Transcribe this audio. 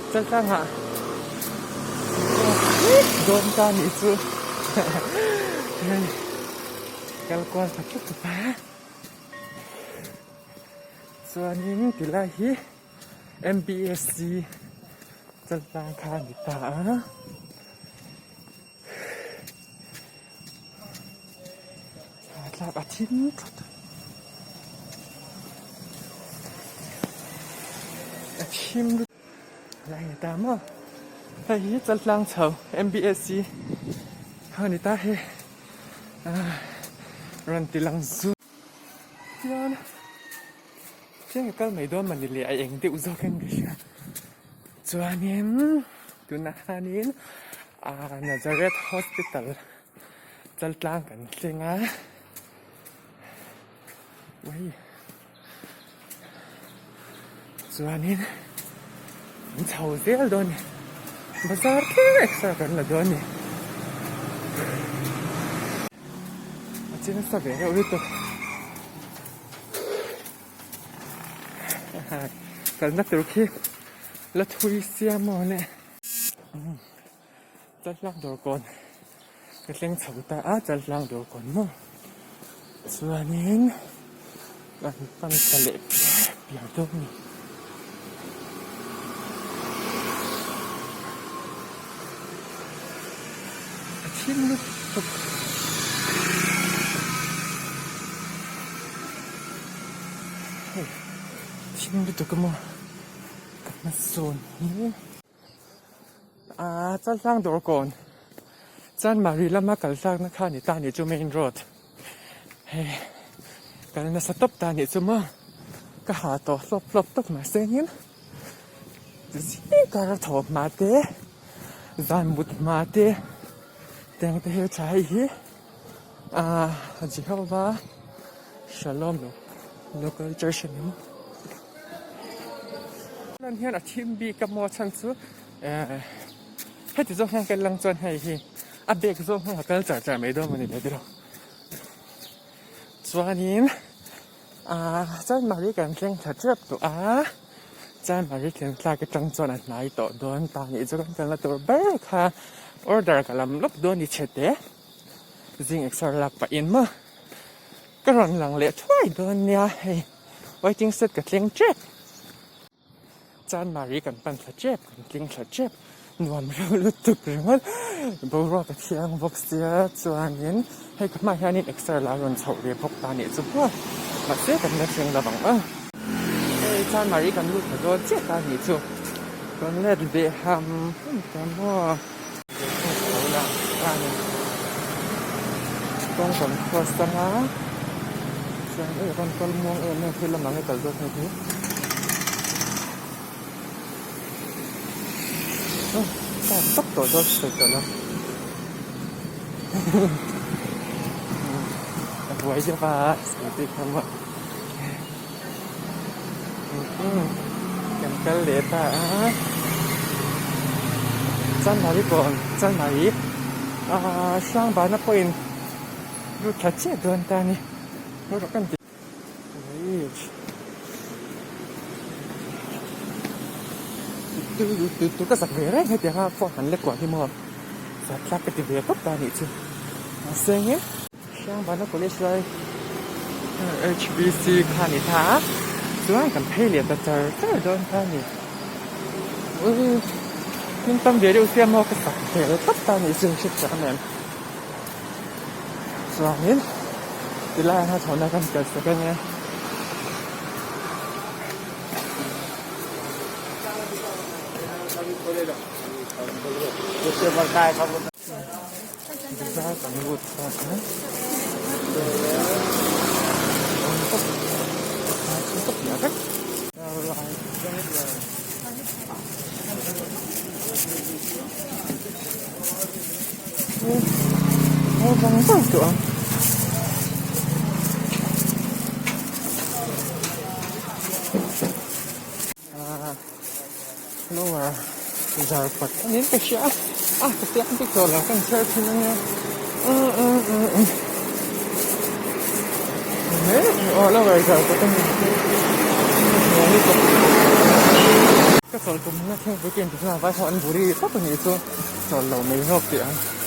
Chaltlang ah dawn ta nih chu hei kal kual ta tlat tlat a chuanin tilai hi M_P_S_C chaltlang kha a ni ta a. Tlak a thim tlat a thim lut lai ni ta maw hei hi chaltlang chho M_B_S_C a ni ta hei ah rawn ti lang zu chuan chiang ka kal mai dawn mawni le a eng deuh zawk in ka hria chuanin tunah hianin ah Nazareth hospital Chaltlang kan thleng a ui chuanin an chho zel dawn a ni bazar thleng exer kan la dawn a ni a che nasa ve reuh lutuk kalna tur khi la thui sia maw le. Chaltlang dawr kawn ka thleng chho ta a chaltlang dawr kawn maw chuanin kan pan thla leh piar piar dawn a ni. A thim lutuk hei thim lutuk a maw ka hmasawn hi. Aaa chaltlang dawr kawn Chanmari lama kal tlakna kha ni ta ni chu main road hei kal nasa tawp ta nih chu maw ka ha tawh hlawp hlawp tawp mahse engin zing kar a thaw hma te zan mut hma te tiang te hi tha hei hi aaa Jehovah Shalom local church a ni maw. Lan hian a thim bik a maw chhan chu ehh heti zawng hian kal lang chuan hei hi a bag zawng hian a kal char char mai dawn a ni leh tiraw chuanin ahh chanmari kan thleng tha tep tawh a chanmari thleng thlak atang chuan a hnai tawh dawn ta nih chu kan kalna tur ber kha order ka lam lawk dawn ni chhe te zing exer lak pahin maw ka rawn lang leh thuai dawn nia hei. Waiting shed ka thleng tep Chanmari kan pan thla tep kan tling thla tep nuam reuh lutuk ringawt boruak a thiang bawk sia chuanin hei ka hmaah hianin exer la rawn chhoh ve bawk ta nih chu maw mahse kan la thleng lo ang a hei Chanmari kan lut thla dawn chiah ta nih chu kan let ve ham ham ta maw. Kawng kan cross anga chuan eh rawn kal muang em em thil lamah nge kal zawk hei hi aw car tawp tawh dawn sawi tawh lo a buai deuh a scooty kha maw Kan kal leh ta a Chanmari pawh Chanmari aaa Hrangbana pawhin lut thla chiah dawn ta a ni rawh kan ti tu ka zak ve reng hetiang a phone han lek kuah hi maw zat thlak ka ti ve tawp ta a nih chu mahse nge. Hrangbana College lai HBC kha ni ta a chuan kan phei leh ta char char dawn kha a ni hming tam ve deuh sia maw ka sak vel tlat ta a nih chu hriat chak em chuanin tilai ah hian chhawna kan kal sak a nia. Bazar kan lut chhuak a vang vang tawh ang. Zarkawt a niin ka hria a, a ka chiang bik tawh lo ka inchhiar thin a nia aw lower Zarkawt a ni ka chawl tum na thingpui ka inti chuan vai ho an buri tawp a nih chu chawl lo mai zawk tih ang.